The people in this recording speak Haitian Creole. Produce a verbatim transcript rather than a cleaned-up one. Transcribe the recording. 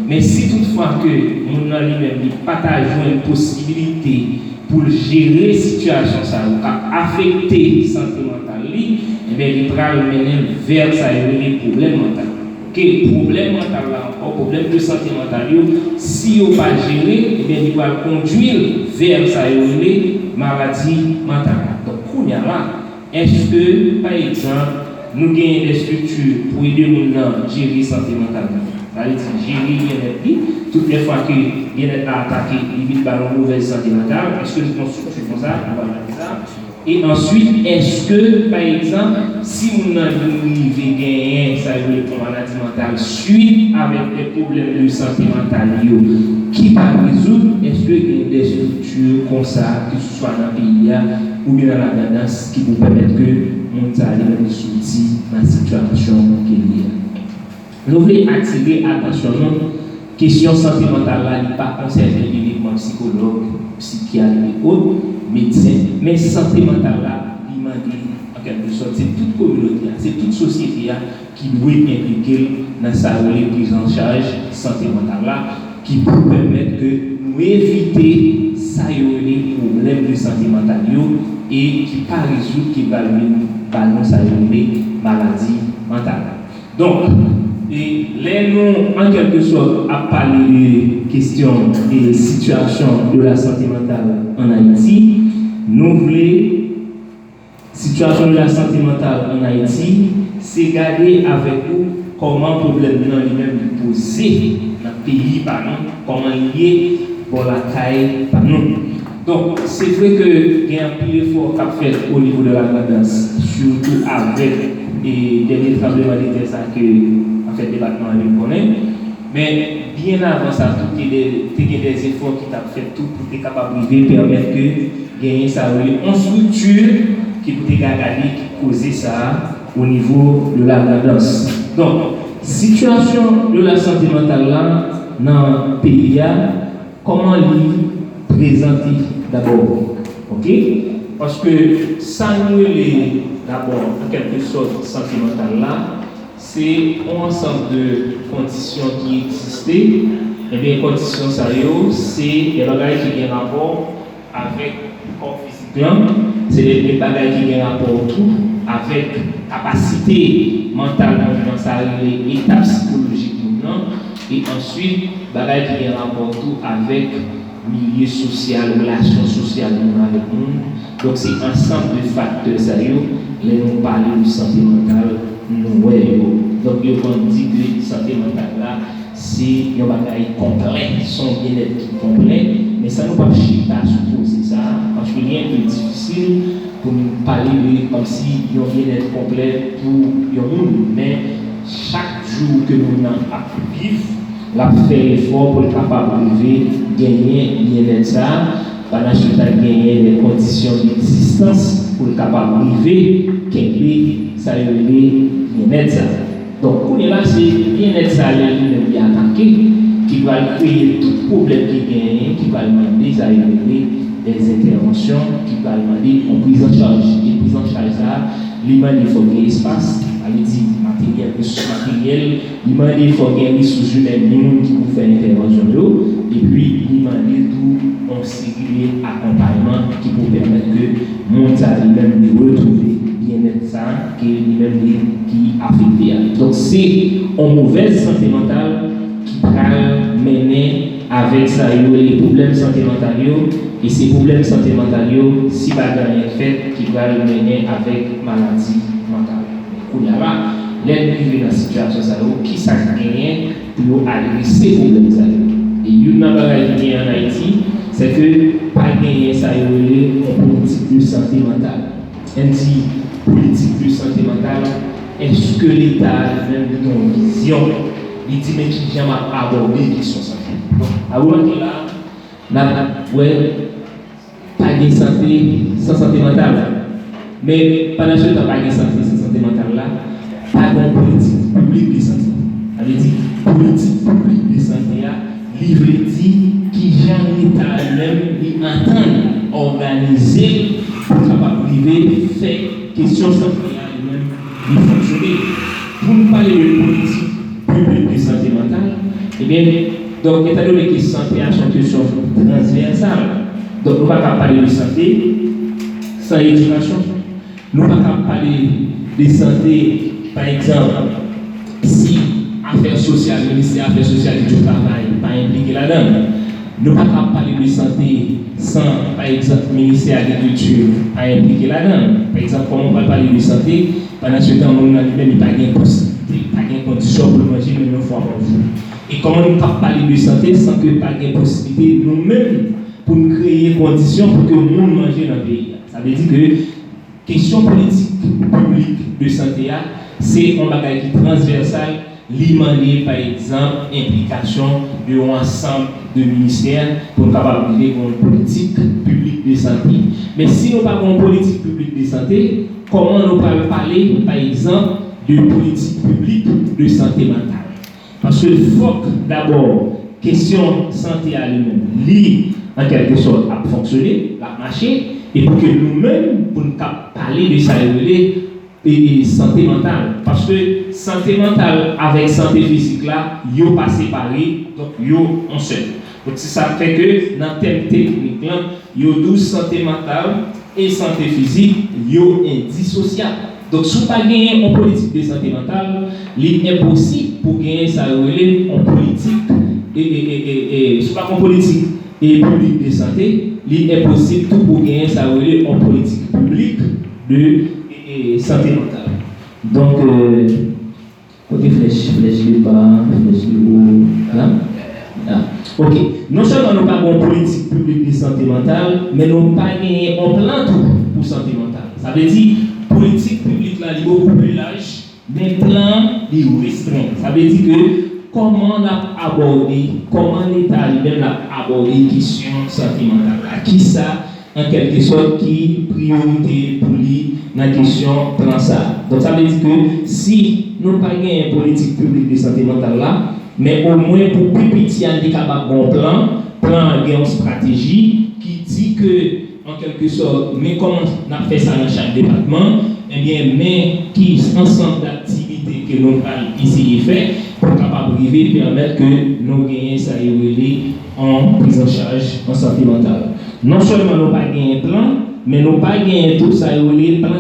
Men si toutfwa ke moun nan li menm li pa ta jwenn posibilite pou l jere sitiyasyon sa yo k ap afekte sante mantal li, ebyen li pral mennen l vè sa yo rele pwoblèm mantal. Ke pwoblèm mantal la ankò, pwoblèm de sante mantal yo, si yo pa jere, ebyen li pral kondwi l vè sa yo rele maladi mantal la. Donk kounye a la, èske, pa egzanp, nou genyen de estrikti pou ede moun nan jere sante mantal li? Sa vle di jere byennèt li. Tout lè fwa ke byennèt la atake, li vin ba yon movèz sante mantal. Èske nou gen yon estrikti konsa? Nou pa gade sa. E answit, èske, pa egzanp, si moun nan li rive genyen sa yo rele yon maladi mantal swit avèk de pwoblèm de sante mantal yo ki pa rezoud, èske gen de estrikti konsa, keseswa nan peyi a oubyen nan lagrandans, ki pou pèmèt ke moun sa li menm li soti nan sitiyasyon ke li ye a? Nou vle atire atansyon nou, kesyon sante mantal la, li pa konsène inikman sikològ, sikyat e ot, medsen, men sante mantal la, li mande, an kèlke sòt, se tout kominote a, se tout sosyete a ki dwe enplike l nan sa yo rele priz an chaj sante mantal la, ki pou pèmèt ke nou evite sa yo rele pwoblèm de sante mantal yo e ki pa rezoud, ki pral vin ba nou sa yo rele maladi mantal la. Donk, e lè nou, an kèlke sòt, ap pale de kesyon de sitiyasyon de la sante mantal an Ayiti, nou vle, sitiyasyon de la sante mantal an Ayiti, se gade avèk ou kòman pwoblèm nan li menm li poze nan peyi pa nou, kòman li ye bò lakay pa nou. Donk, se vre ke gen anpil efò k ap fèt o nivo de lagrandans, sitou avèk e dènye tranblemanntè sa ke, anfèt, depatman an vin konnen. Men, byen avan sa tou, te de, te gen de efò ki t ap fèt tou pou te kapab rive pèmèt ke genyen sa yo rele yon estrikti ki pou te ka gade ki koze sa a o nivo de lagrandans. Donk, sitiyasyon de la sante mantal la nan peyi a, kòman li prezante dabò? Oke? Paske sa nou rele dabò, an kèlke sòt, sante mantal la, se yon ansanm de kondisyon ki egziste. Ebyen, kondisyon sa yo, se de bagay ki gen rapò avèk kò fizik lan, se de, de bagay ki gen rapò tou avèk kapasite mantal moun nan, sa rele eta sikolojik moun nan, e answit, bagay ki gen rapò tou avèk milye sosyal, relasyon sosyal moun avèk moun. Donk, se ansanm de faktè sa yo, lè nou pale de sante mantal, nou wè yo. Donk, yo konn di ke sante mantal la, se yon bagay konplè, se yon byennèt ki konplè, men sa nou p ap chita sou koze sa a, paske li enpe difisil pou n pale de kòmsi yon byennèt konplè pou yon moun, men chak jou ke moun nan ap viv, l ap fè efò pou l kapab rive genyen byennèt sa a, pandan se tan l genyen de kondisyon de egzistans pou l kapab rive kenbe sa yo rele byennèt sa a. Donk, kounye a la, se byennèt sa a li menm li atake, ki pral kreye tout pwoblèm ki genyen, ki pral mande sa yo rele de entèvansyon, ki pral mande yon priz an chaj. E priz an chaj sa a, li mande fòk gen espas, sa vle di materyèl, resous materyèl, li mande fòk gen resous imèn, gen moun ki pou fè entèvansyon yo, epi li mande tou yon seri de akonpayman ki pou pèmèt ke moun sa a li menm li retwouve byennèt sa a ke li menm li ki afekte a. Donk, se yon movèz sante mantal ki pral mennen avèk sa yo rele pwoblèm sante mantal yo, e se pwoblèm sante mantal yo, si pa gen anyen k fèt, ki pral mennen avèk maladi mantal. Kounye a la, lè n rive nan sitiyasyon sa yo, kisa k genyen pou yo adrese pwoblèm sa yo? E youn nan bagay ki genyen ann Ayiti, se ke pa genyen sa yo rele yon politik de sante mantal. Lè n di politik de sante mantal, èske Leta a li menm li gen yon vizyon? Li di men kijan m ap abòde kesyon sante. Donk, a remake la, n ap wè pa gen sante san sante mantal. Men pandan se tan pa gen sante san sante mantal la, pa gen yon politik piblik de sante. Sa vle di, politik piblik de sante a, li vle di kijan Leta a li menm li antann òganize l pou l kapab rive fè kesyon sante a li menm li fonksyone. Pou n pale de politik piblik de sante mantal, ebyen, Donk, etandone ke sante a se yon kesyon transvèsal, donk nou pa ka pale de sante san edikasyon. Nou pa ka pale de sante, pa egzanp, si afè sosyal, ministè afè sosyal e travay pa enplike ladan l. Nou pa ka pale de sante san, pa egzanp, ministè agrikilti pa enplike ladan l. Pa egzanp, kòman w pral pale de sante pandan se tan moun nan li menm li pa gen posiblite, li pa gen kondisyon pou l manje menm yon fwa pa jou? E kòman nou ka pale de sante san ke pa gen posiblite nou menm pou n kreye kondisyon pou ke moun manje nan peyi a? Sa vle di ke kesyon politik piblik de sante a, se yon bagay ki transvèsal, li mande, pa egzanp, enplikasyon de yon ansanm de ministè pou n kapab rive gen yon politik piblik de sante. Men si nou pa gen yon politik piblik de sante, kòman nou pral pale, pa egzanp, de politik piblik de sante mantal? Paske fòk dabò kesyon sante a li menm, li, an kèlke sòt, ap fonksyone, l ap mache, e pou ke nou menm, pou n kab pale de sa yo rele e, e sante mantal. Paske sante mantal avèk sante fizik la, yo pa separe, donk yo yon sèl. Donk se sa k fè ke nan tèm teknik lan, yo di w sante mantal e sante fizik, yo endisosyab. Donk si w pa genyen yon politik de sante mantal, li enposib pou genyen sa yo rele yon politik, e, e, e, e, e, si w pa gen yon politik e piblik de sante, li enposib tou pou genyen sa yo rele yon politik piblik de, e, e, sante mantal. Donk, euh, kote flèch, flèch de ba, flèch de wo, la? La. Ok. Non sèlman nou pa gen yon politik piblik de sante mantal, men nou pa genyen yon plan tou pou sante mantal. Sa vle di, politik piblik la, li bokou pli laj, men plan an, li restren. Sa vle di ke kòman n ap abòde, kòman Leta li menm l ap abòde kesyon sante mantal la? Kisa an kèlke sòt, ki priyorite pou li nan kesyon plan sa a? Donk, sa vle di ke si nou pa genyen politik piblik de sante mantal la, men omwen pou pi piti a, n te kapab gen yon plan, plan an gen yon estrateji ki di ke, an kèlke sòt, men kòman n ap fè sa nan chak depatman, ebyen, men ki ansanm daktivite ke nou pral eseye fè pou kapab rive pèmèt ke nou genyen sa yo rele an prizanchaj an sante mantal. Non sèlman nou pa genyen plan, men nou pa genyen tou sa yo rele plan